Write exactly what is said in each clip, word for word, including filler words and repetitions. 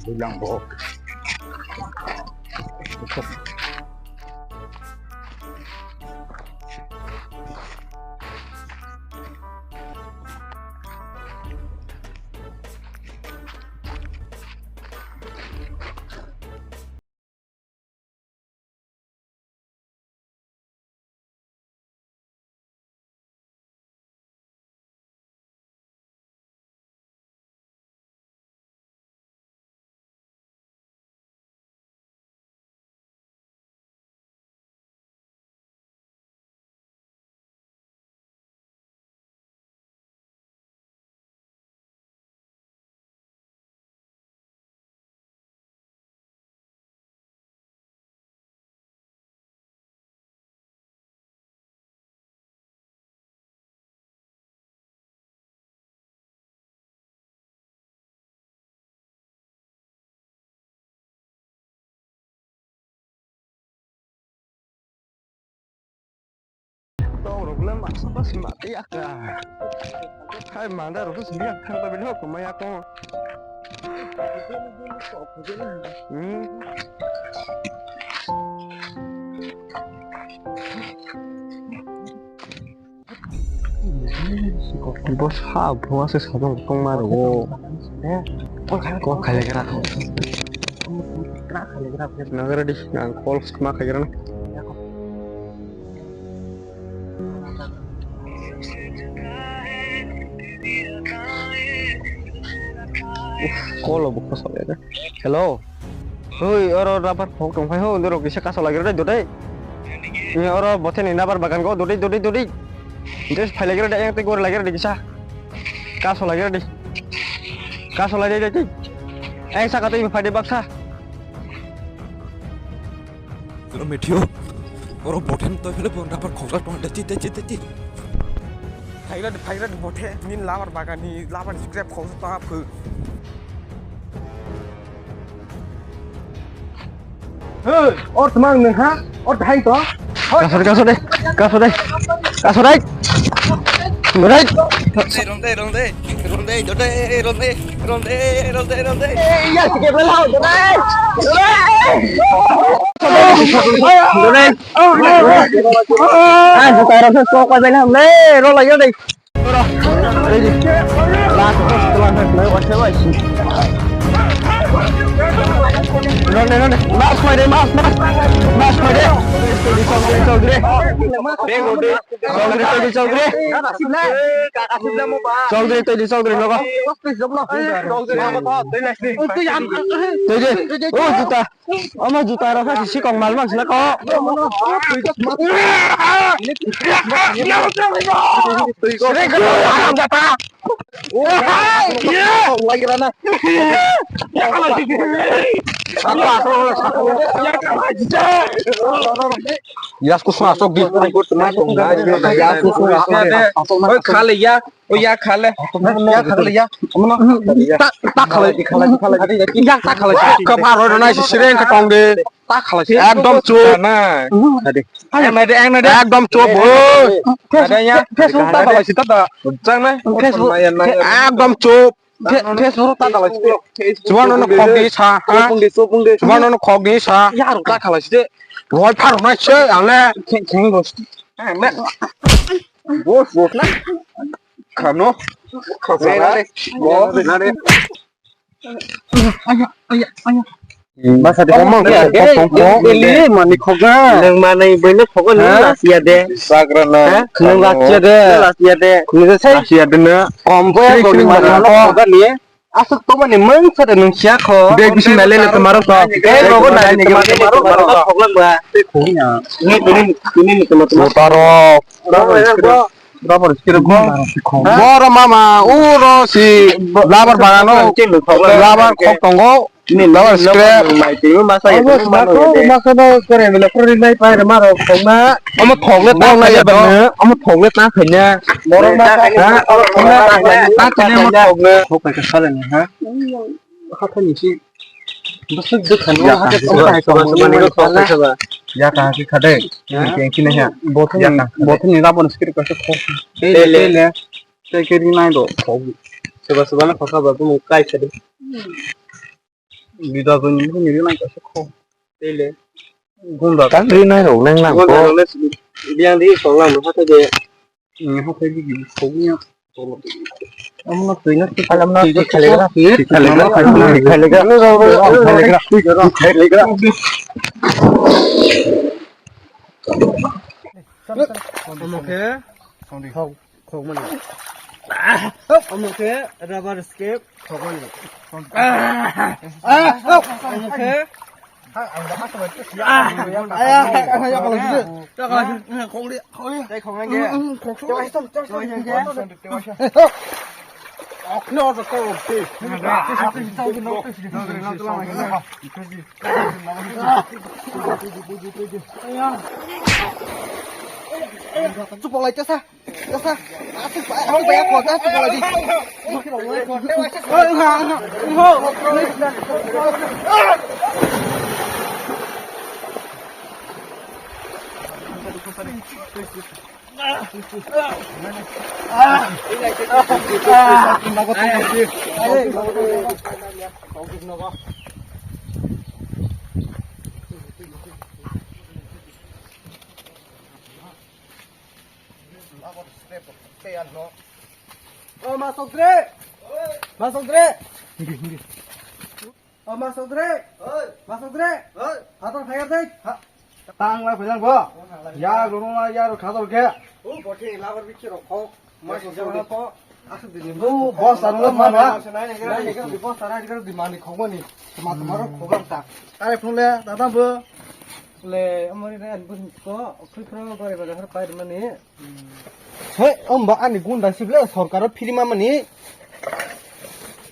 Bilang bohok. Tong rok le masa masa ma tei ya ka. Hai manda rok se sini ya thang ta bini hok ma ya tong. Hmm. Bo sa buma se sabang tongma rwo. Kok khailagra. Nagra di, ang call ma khaigra na. Uff, call bo khosa le. Hello. Hoi, oro rubber khok tong phai ho, ndorok kisa kaso lagir dai dodai. Ni oro botheni rubber bagan go dodai, dodai, dodai. Just phai lagir dai, yang te gor lagir dai kisa. Kaso lagir dai. Kaso lagir dai, dai. Yang saka tei phai dai baksa. Hello, Matthew. Oro botheni toi phele bo rubber khok tong dai, dai, dai, dai. Phai dai, phai dai bothe, ni rubber bagan ni rubber scrap khok ta phu. Hey, or tmang nung ha? Or thai to? Kaso de, kaso de, kaso de, kaso de. Ronde, ronde, ronde, ronde, ronde, ronde, ronde, ronde. Eh, ya, sikit lah, ronde, ronde. Ronde. Ah, bukan rasa sok aja lah, le, rola ya deh. Ora. Ready. Last first plan hai, play watch hai, watch. Run, run, run. Last fight, last, last. Last fight. Chowdhury, Chowdhury, Chowdhury. Chowdhury, Chowdhury, Chowdhury. Chowdhury, Chowdhury, Chowdhury, nogo. Chowdhury. Oh, juta. Omo juta rok hai si kok mal mang sina ko. Yas kusung asok di. Yas kusung asok. Oi, khale ya. O ya khale. Ya khale ya. Ta, ta khale. Ya ta khale. Ka pharo na si sireng ka tong de. Ta khale. Ekdom chup. Na. Ang na de, ang na de. Ekdom chup bo. Ada ya. Facebook ta khale si ta ta. Jang na. Facebook. Ekdom chup. Facebook ta khale si. Chuan no khok di sa. Chuan no khok di sa. Ya ru ta khale si. Roi pharo na se ang le. Kheng kheng bo. Bos, bos na. Khano. Khano. Bos na de. Aya, aya, aya. Masa de komang. Eli mani khoga. Nang manai boino khoga nang lasia de. Bagra na. Nang lasia de. Lasia de. Nang sai lasia de na. Kom boya boni mani khoga ni. Asuk to mani mangsa de nung siya kho. Bek bisi nai lele tomaro to. Bek rogo nai lele tomaro, tomaro to. Khoglang ba. Ni, ni, ni, ni, tomaro, tomaro. Rubber, rubber, rubber, rubber, rubber. Boro mama, uro si rubber bagano, rubber khok tongo. Rubber scrap. Omo sima ko, masa no kore mila kore nai pai re maro khogna. Omo thogle ta khanya ba. Omo thogle ta khanya. Borok ma ta khanya, ta khanya ma thogle. Thok ka khala ni ha. Kha kha ni si. Bwswk dwkha no ha khe thok ka khala. Ya ta khe khade. Keng kine ha. Bothani, bothani rabon skir ka thok. Tele. Tele. Tei khe ri nai do thok. Soba soba na khokha ba bu kai khade. Bida to ni ni ni lang ka se kho. Tele. Gunda. Kan ri nai rok nang nang. Gunda ko. Rok le biang di song lang ha te de. Ni ha te di di song ni. Amna tui na. Alam na tui khalegra. Khalegra. Khalegra. Khalegra. Omo khe khok, khokmani. Omo khe rubber scrape khokmani. Omo khe Chupok lai chasa. Chasa. Asuk ba, asuk ba, ya kho, asuk ba lai di. O ma sokdre. Ma sokdre. O ma sokdre. Oi. Ma sokdre. Oi. Hator phayar dai. Ha. Tang lai phayar bo. Ya roro na ya ro khator khe. O bothe labar bichi rok kho. Ma sokdre kho. Asuk dini. O boss aro ma ma. Nai nai nai boss aro nai nai di mani khogoni. Ma ma ro khogam ta. Tare phone le dada bo. Le amari re an bun ko. Khri khro gari ba har pai mani. Hei, omba ani gunda sible sorkaro phiri mamani.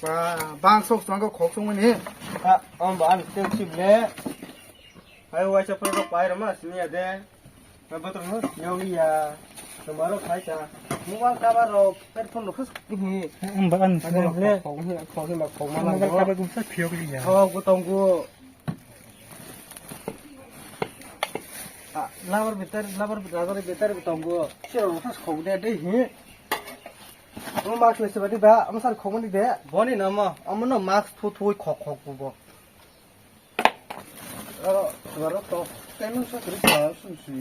Ba, bang sok sangko khok songmani. Ha, omba ani tel sible. Hai waisa pro pai rama sini ade. Na betul no, nyau ya. Tomaro khai cha. Mobile cover rok, headphone rok khas ni. Omba ani sible. Khok ni, khok ni ma khok mana. Mobile cover gumsa phiyok ya. Oh, gotong go. Ah, labar bitar, labar bitar, labar bitar bo tongo. Siro rok khas khok de, de hi. Omo mask le sebadi ba, omo sar khok mani de. Boni namo. Omo no mask thu thu khok khok bo. Aro, aro to. Tenu sa kri sa sum si.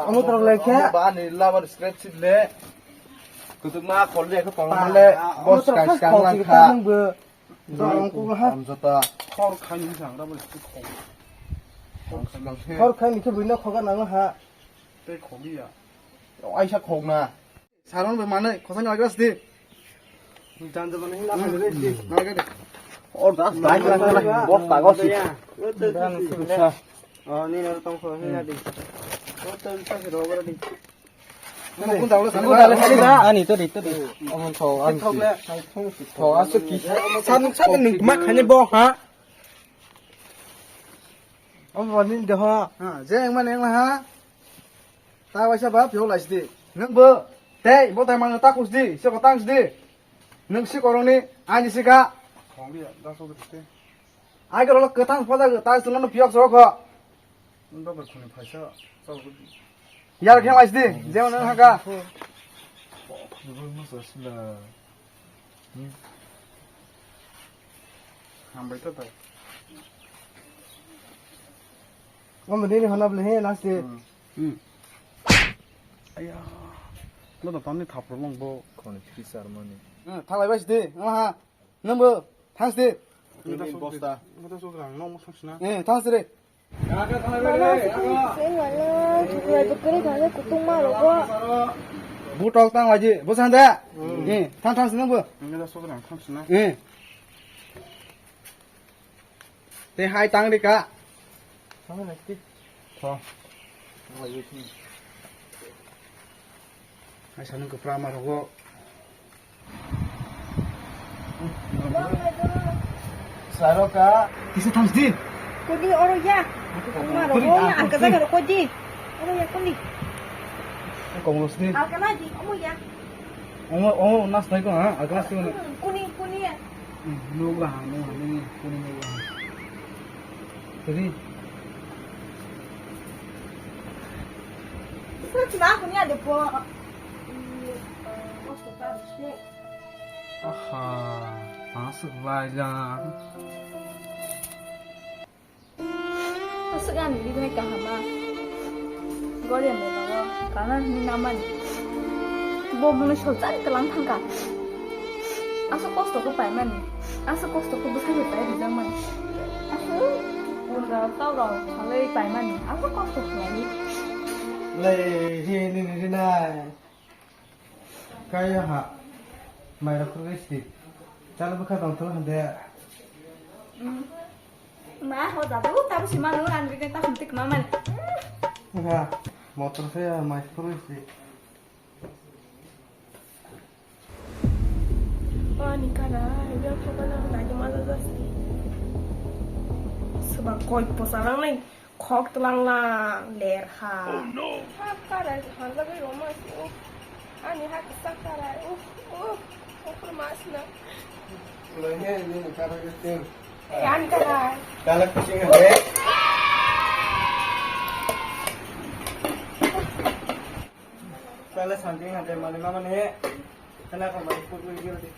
Omo to le khe. Ba ni labar scrap sheet le. Kutuk ma khol le khe pang le. Boss kai skang lang kha. Jang ko ha. Amjata. Khor khaini sangra bo khok. Khor khaini. Khor khaini khe buino khoga nango ha. Tei khogiya. Aisa khogna. Saron be mane khosani agras di. Jan jaban hin la khani re di. Nalga de. Or das dai la la. Bos tago si. Oh, ni na tong kho hin la di. Oh, tong sa ro di. Ani to di to di. Omo to ani. To asu ki. San san nung ma khani bo ha. Omo ni de ho. Ha, je eng ma neng la ha. Ta waisa ba phio lai sdi. Nung bo. Tei bo tai mang ta kus di. Se ko tang sdi. Nung si koroni ani sika. Khong di da so de. Ai ko lo kwthang phoda ta suno phiyok so kho. Nung ba khuni phaisa. Yar khe mai sdi, jemon nang haka. Hambai ta tai. Omo nini hana bole he last day. Hmm. Aya. Lo da tamni thapro long bo. Khoni three sar mani. Hmm, thalai bai sdi, ha. Nungbo, thangs di. Bosta. Bosta sokra, nong mo thangs na. Eh, thangs di. Mama, si kung sing wala, jukurai bukuri kaya kutung ma rogo. Butol tang waji, bosan da? Hmm. Eh, thang thangs nungbo. Nda sokra, thangs na. Eh. Te hai tang di ka. Thang na ti. Tho. Hai sanung kwpra ma rogo. Saro ka. Kisa thangs di. Kudi oro ya. Ma rogo ya, ang kaza ka rogo di. Oro ya kuni. Konglos di. Alkana di, omo ya. Omo, omo, nas nai ko, ha? Aglas ko na. Kuni, kuni ya. Hmm, nugla ha, nugla ha, nugla ha, kuni nugla ha. Tadi. Sir, sila kuni ada po. Aha, masuk lagi. Swk ani ribini kahama. Goriani bago kana hwnwi namani. Bo mwnwi soljak tlang thangkha. Aswk kosto khe paimani. Aswk kosto khe bwsai bai pai rijakmani. Aswk punda taurok salai paimani. Aswk kosto khlaiwi. Lei, hi, nini rinai. Kaya ha. Mairok khurui si. Chalo bwkha tong thung hande. Ma ho jadu, tabu si manu ran rikhe ta hum tik ma mani. Ha. Motor se mai khurui si. Ani kara, ibe ang thokna nai ma jasti. Sebab koi posa lang nai. Khok tlang lang ler ha. Oh no. Kara hanjagwi roma si. Ani ha kisa kara. Uf, uf. Uf, mas na. Lo he, ni kara ke tem. Ani kara. Kala kucing he. Kala santing hade mani mama ne. Kala ko mai put put gil di.